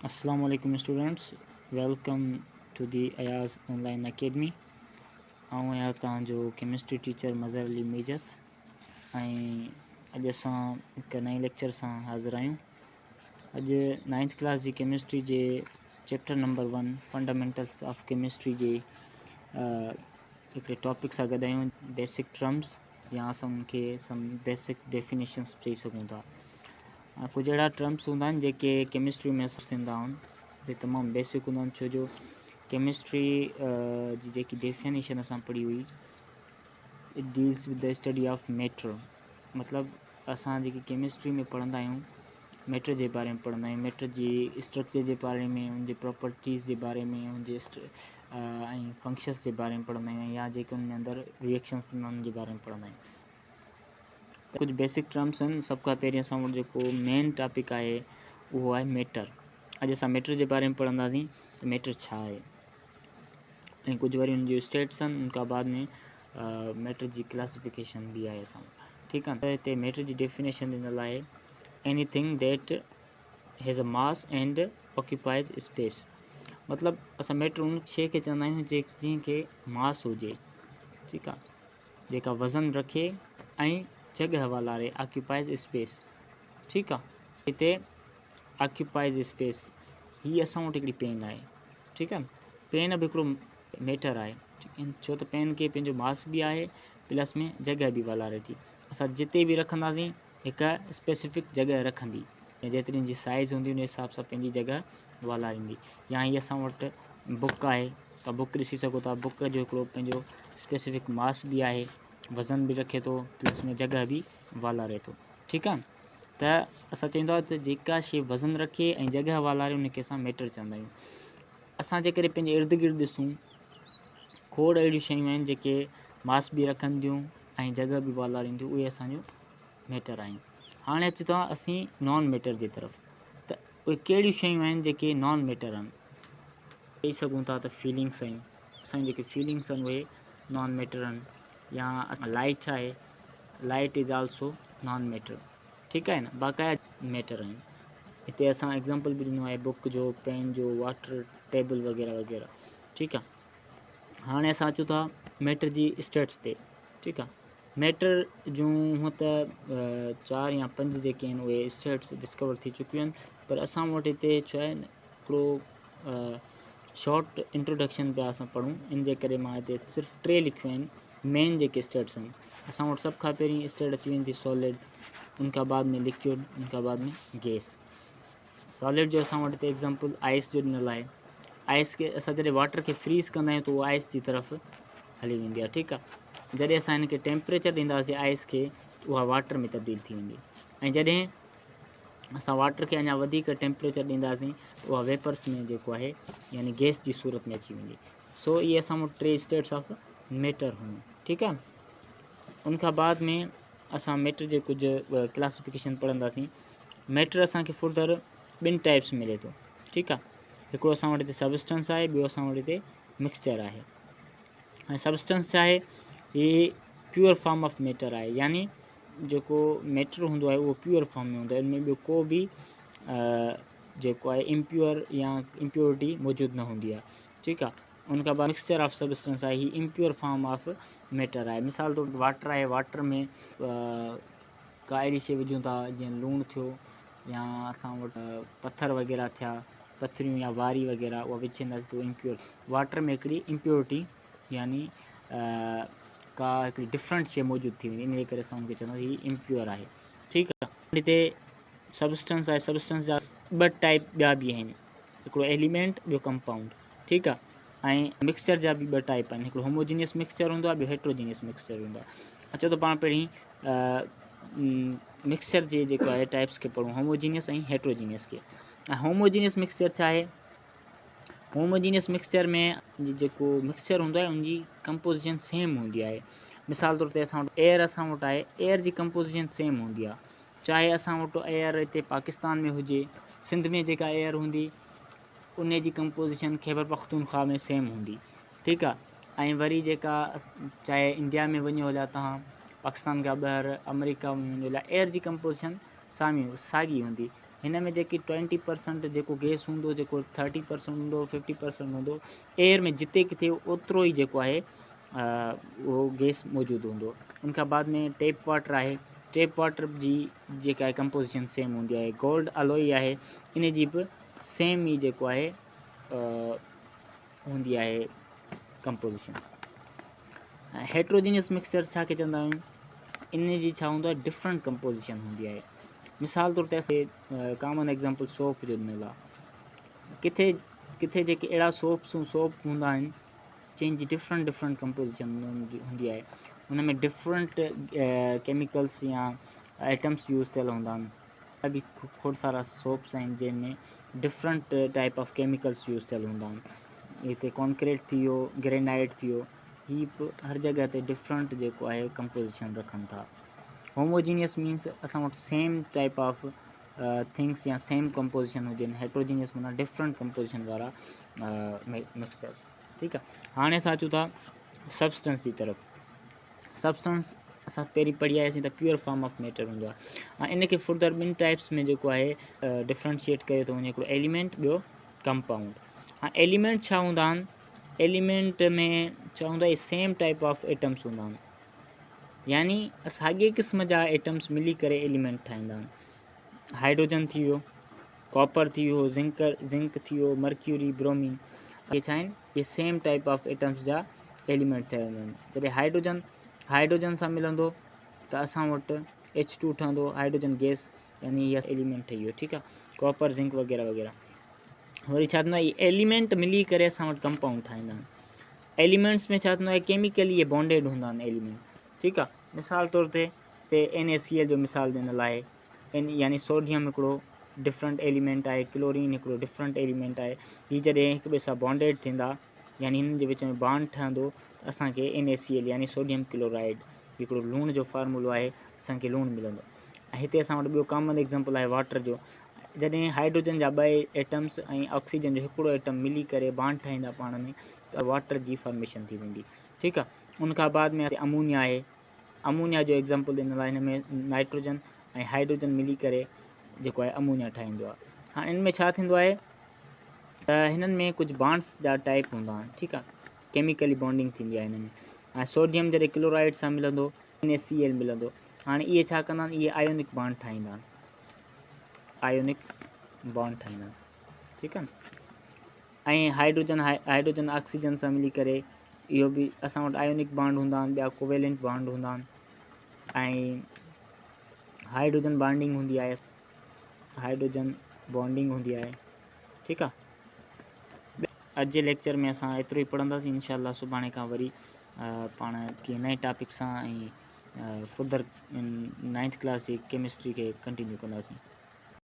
Assalamu alaikum students, welcome to the Ayaz Online Academy. آئون آهيان توهان جو ڪيمسٽري ٽيچر مظهر علي ميجت ۽ اڄ اسان هڪ نئين ليڪچر سان حاضر آهيون. اڄ نائنٿ ڪلاس جي ڪيمسٽري جي chapter number 1 fundamentals of chemistry جي هڪڙي ٽاپڪ سان گڏ آهيون، بيسڪ ٽرمز يا اسان ان کي سم بيسڪ ڊيفينيشنس چئي سگهون ٿا. ڪجهه اهڙا ٽرمس هوندا آهن جيڪي ڪيمسٽري ۾ اسر ٿيندا آهن، اهي تمام بيسڪ هوندا آهن، ڇو جو ڪيمسٽري جي جيڪي ڊيفينيشن اسان پڙهي هئي، it deals with the study of matter. مطلب اسان جيڪي ڪيمسٽري ۾ پڙهندا آهيون ميٽر جي باري ۾ پڙهندا آهيون، ميٽر جي اسٽرڪچر جي باري ۾، ان جي پراپرٽيز جي باري ۾، ان جي ۽ فنڪشنس جي باري ۾ پڙهندا آهيون، يا جيڪي ان ۾ اندر ريئڪشنس ٿيندا آهن ان جي باري ۾ پڙهندا آهيون. ته ڪجهه بيسڪ ٽرمس آهن. سڀ کان پهرين اسان وٽ جيڪو مين ٽاپڪ آهي اهو آهي ميٽر. اڄ اسان ميٽر جي باري ۾ پڙهنداسين ته ميٽر ڇا آهي ۽ ڪجهه وري ان جون اسٽيٽس آهن، ان کان بعد ۾ ميٽر جي ڪلاسيفڪيشن به آهي اسان وٽ. ٺيڪ آهي، هتي ميٽر جي ڊيفينيشن ڏنل آهي، anything that has a mass and occupies space. مطلب اسان ميٽر ان شيء کي چوندا آهيون جنهن کي ماس هجي، ٺيڪ آهي، جيڪا وزن رکي ۽ جڳهه والاري، آڪيوپائز اسپيس. ٺيڪ آهي، هتي آڪيوپائز اسپيس، هي اسان وٽ هڪڙي پين آهي، ٺيڪ آهي، پين به هڪڙو ميٽر آهي، ڇو ته پين کي پنهنجو ماس به آهي، پلس ۾ جڳهه به والاري ٿي. اسان جتي به رکنداسين هڪ اسپيسفڪ جڳهه رکندي، جيتري ان جي سائز هوندي ان حساب سان پنهنجي جڳهه والاريندي. يا هي اسان وٽ بڪ آهي، ته بڪ ڏسي سگهو ٿا، بڪ جو هڪڙو پنهنجو اسپيسفڪ ماس به آهي، وزن به رکي ٿو، پلس ۾ جڳهه به والاري ٿو. ٺيڪ آهي، ته اسان چوندا ته جيڪا شي وزن رکي ۽ جڳهه والاري ان کي اسان ميٽر چوندا آهيون. اسان جيڪڏهن پنهنجي ارد گرد ڏسون، کوڙ اهڙيون شيون آهن جيڪي ماس به رکن ٿيون ۽ جڳهه به والارين ٿيون، اهي اسانجون ميٽر آهن. هاڻي اچون ٿا اسين نان ميٽر جي طرف، ته اهي ڪهڙيون شيون آهن جيڪي نان ميٽر آهن. چئي سگهون ٿا ته فيلنگس آهن، اسان جون جيڪي فيلنگس آهن اهي نان ميٽر آهن، يا لائٽ آهي، light is also non matter. ٺيڪ آهي نه، باقاعده ميٽر آهن. هتي اسان ايگزامپل به ڏنو آهي بڪ جو، پين جو، واٽر ٽيبل وغيره وغيره. ٺيڪ آهي، هاڻي اسان اچون ٿا ميٽر جي اسٽيٽس تي. ٺيڪ آهي، ميٽر جون هونء ته 4 يا 5 جيڪي آهن اهي اسٽيٽس ڊسڪور ٿي چڪيون آهن، پر اسان وٽ هتي ڇا آهي هڪڙو شارٽ انٽروڊڪشن پيا اسان پڙهون، ان جي ڪري مان هتي صرف 3 لکيون آهن مين جيڪي اسٽيٽس آهن. اسان وٽ سڀ کان پهرين اسٽيٽ اچي وڃي ٿي سالڊ، ان کان بعد ۾ لڪوڊ، ان کان بعد ۾ گيس. سالڊ جو اسان وٽ هتي ايگزامپل آئس جو ڏنل آهي. آئس کي اسان جڏهن واٽر کي فريز ڪندا آهيون ته اها آئس جي طرف هلي ويندي آهي. ٺيڪ آهي، جڏهن اسان هن کي ٽيمپريچر ڏينداسين آئس کي ته اها واٽر ۾ تبديل ٿي ويندي، ۽ جڏهن اسان واٽر کي اڃا وڌيڪ ٽيمپريچر ڏينداسين ته اها ويپرس ۾ جيڪو آهي يعني گيس جي صورت ۾ اچي ويندي. سو اهي اسان وٽ 3 اسٽيٽس آف ميٽر هيون. ٺيڪ آهي، ان کان بعد ۾ اسان ميٽر جي ڪجهه ڪلاسيفڪيشن پڙهنداسين. ميٽر اسان کي فردر ٻن ٽائپس ملي ٿو. ٺيڪ آهي، هڪڙو اسان وٽ هتي سبسٽنس آهي، ٻيو اسان وٽ هتي مڪسچر آهي. ۽ سبسٽنس ڇا آهي؟ هي پيور فارم آف ميٽر آهي، يعني جيڪو ميٽر هوندو آهي اهو پيور فارم ۾ هوندو آهي، ان ۾ ٻيو ڪو به جيڪو آهي امپيور يا امپيورٽي موجود نه هوندي آهي. ٺيڪ آهي، ان کان بعد مڪسچر آف سبسٽنس آهي، هي امپيور فارم آف ميٽر آهي. مثال طور واٽر آهي، واٽر ۾ ڪا اهڙي شيء وجهون ٿا جيئن لوڻ ٿيو يا اسان وٽ پٿر وغيره ٿيا، پٿريون يا واري وغيره، اها وجهنداسين ته امپيور واٽر ۾ هڪڙي امپيورٽي يعني ڪا هڪڙي ڊفرنٽ شيء موجود ٿي ويندي، ان جي ڪري اسان ان کي چونداسين هي امپيور آهي. ٺيڪ آهي، هتي سبسٽنس آهي، سبسٽنس جا ٻه ٽائپ ٻيا به آهن، هڪڙو ايليمينٽ ٻيو ڪمپائونڊ. ٺيڪ آهي، ۽ مڪسچر جا به ٻه ٽائپ آهن، هڪڙو هوموجينيس مڪسچر هوندو آهي، ٻيو هيٽروجينيس مڪسچر هوندو آهي. اچو ته پاڻ پهرين مڪسچر جي جيڪو آهي ٽائپس کي پڙهون، هوموجينيس ۽ هيٽروجينيس کي. ۽ هوموجينيس مڪسچر ڇا آهي؟ هوموجينيس مڪسچر ۾ جيڪو مڪسچر هوندو آهي ان جي ڪمپوزيشن سيم هوندي آهي. مثال طور تي اسان وٽ ايئر اسان وٽ آهي، ايئر جي ڪمپوزيشن سيم هوندي آهي، چاهي اسان وٽ ايئر هتي پاڪستان ۾ هجي، سنڌ ۾ جيڪا ايئر هوندي ان جي ڪمپوزيشن خيبر پختونخوا ۾ سيم هوندي. ٺيڪ آ، ۽ وري جيڪا چاهي انڊيا ۾ وڃو هليا تهان، پاڪستان کان ٻاهر آمريڪا ۾ وڃو هليا، ايئر جي ڪمپوزيشن سامي ساڳي هوندي. هن ۾ جيڪي ٽوئنٽي پرسنٽ جيڪو گيس هوندو جيڪو ٿرٽي پرسنٽ هوندو ففٽي پرسنٽ هوندو ايئر ۾ جتي ڪٿي اوترو ئي جيڪو آهي اهو گيس موجود هوندو. ان کان بعد ۾ ٽيپ واٽر آهي، ٽيپ واٽر جي جيڪا آهي ڪمپوزيشن سيم هوندي آهي. گولڊ الوئي آهي ان جي به سيم ئي جيڪو آهي هوندي آهي ڪمپوزيشن. هيٽروجينيس مڪسچر ڇا کي چوندا آهيون؟ ان جي ڇا هوندو آهي ڊفرنٽ ڪمپوزيشن هوندي آهي. مثال طور تي اسان ڪامن ايگزامپل سوپ جو ڏنل آهي، ڪٿي ڪٿي جيڪي اهڙا سوپس سوپ هوندا آهن جنهن جي ڊفرنٽ ڊفرنٽ ڪمپوزيشن هوندي آهي، ان ۾ ڊفرنٽ ڪيميڪلس يا آئٽمس يوز ٿيل هوندا آهن. به کوڙ سارا سوپس آهن جنهن ۾ different type of chemicals use ٿيل هوندا آهن. هتي ڪانڪريٽ ٿي ويو، گرينائٽ ٿي ويو، هي به هر جڳهه تي ڊفرنٽ جيڪو آهي ڪمپوزيشن رکن ٿا. هوموجينيس مينس اسان وٽ سيم ٽائپ آف ٿنگس يا سيم ڪمپوزيشن هجن، هيٽروجينيس معنيٰ ڊفرنٽ ڪمپوزيشن وارا مڪسچر. ٺيڪ آ، هاڻي اسان اچون ٿا سبسٽنس جي طرف. سبسٽنس اسان پهرين پڙهي آياسين ته پيور فارم آف ميٽر هوندو آهي ۽ ان کي فردر ٻن ٽائپس ۾ جيڪو آهي ڊفرنشيٽ ڪيو ٿو وڃي، هڪڙو ايليمينٽ ٻيو ڪمپائونڊ. هاڻي ايليمينٽ ڇا هوندا آهن؟ ايليمينٽ ۾ ڇا هوندو آهي؟ سيم ٽائپ آف ايٽمس هوندا آهن، يعني ساڳي قسم جا ايٽمس ملي ڪري ايليمينٽ ٺاهيندا آهن. هائيڊروجن ٿي ويو، ڪاپر ٿي ويو، زنڪ زنڪ ٿي ويو، مرڪيوري، برومين، اهي ڇا آهن؟ اهي سيم ٽائپ آف ايٽمس جا ايليمينٽ ٺهيا ويندا آهن. جڏهن هائيڊروجن هائيڊروجن سان ملندو ته اسان وٽ ايڇ ٽو ٺهندو، هائيڊروجن گيس، يعني هي ايليمينٽ ٺهي ويو. ٺيڪ آهي، ڪاپر، زنڪ وغيره وغيره. وري ڇا ٿيندو آهي؟ اهي ايليمينٽ ملي ڪري اسان وٽ ڪمپائونڊ ٺاهيندا آهن. ايليمينٽس ۾ ڇا ٿيندو آهي؟ ڪيميڪلي اهي بانڊيڊ هوندا آهن ايليمينٽ. ٺيڪ آهي، مثال طور تي اين اي سي ايل جو مثال ڏنل آهي، ان يعني سوڊيم هڪڙو ڊفرنٽ ايليمينٽ آهي، ڪلورين هڪڙو ڊفرنٽ ايليمينٽ آهي. هي جڏهن هڪ ٻئي سان بانڊيڊ ٿيندا يعني هنن جي وچ ۾ بانڊ ٺهندو ته اسانکي اين اي سي ايل يعني سوڊيم ڪلورائيڊ هڪڙو لوڻ جو فارمولو آهي، اسانکي لوڻ ملندو. ۽ هتي اسان وٽ ٻيو ڪامن ايگزامپل آهي واٽر جو، جڏهن هائيڊروجن جا ٻه ايٽمس ۽ آڪسيجن جو هڪڙو ايٽم ملي ڪري بانڊ ٺاهيندا پاڻ ۾ ته واٽر جي فارميشن ٿي ويندي. ٺيڪ آهي، ان کان بعد ۾ امونيا آهي، امونيا جو ايگزامپل ڏنل آهي، هن ۾ نائٽروجن ۽ هائيڊروجن ملي ڪري جيڪو آهي امونيا ٺاهيندو آهي. هاڻي ان ۾ ڇا ٿيندو آهي ته هنن ۾ ڪجهه بانڊس جا ٽائپ هوندا آهن. ٺيڪ آهي، ڪيميڪلي بانڊنگ ٿيندي آهي هن ۾. ۽ سوڊيم جڏهن ڪلورائيڊ سان ملندو اين اي سي ايل ملندو. هاڻي اهي ڇا ڪندا آهن؟ اهي آيونڪ بانڊ ٺاهيندا آهن، آيونڪ بانڊ ٺاهيندا آهن. ٺيڪ آهي، ۽ هائيڊروجن هائيڊروجن آڪسيجن سان ملي ڪري اهو به اسان وٽ آيونڪ بانڊ هوندا آهن، ٻيا ڪوويلنٽ بانڊ هوندا آهن ۽ هائيڊروجن بانڊنگ هوندي آهي، هائيڊروجن بانڊنگ هوندي آهي. ٺيڪ آهي، اڄ جي ليڪچر ۾ اسان ايترو ئي پڙهنداسين. انشاء الله سڀاڻي کان وري پاڻ ڪنهن نئين ٽاپڪ سان ۽ فردر نائنٿ ڪلاس جي ڪيمسٽري کي ڪنٽينيو ڪنداسين.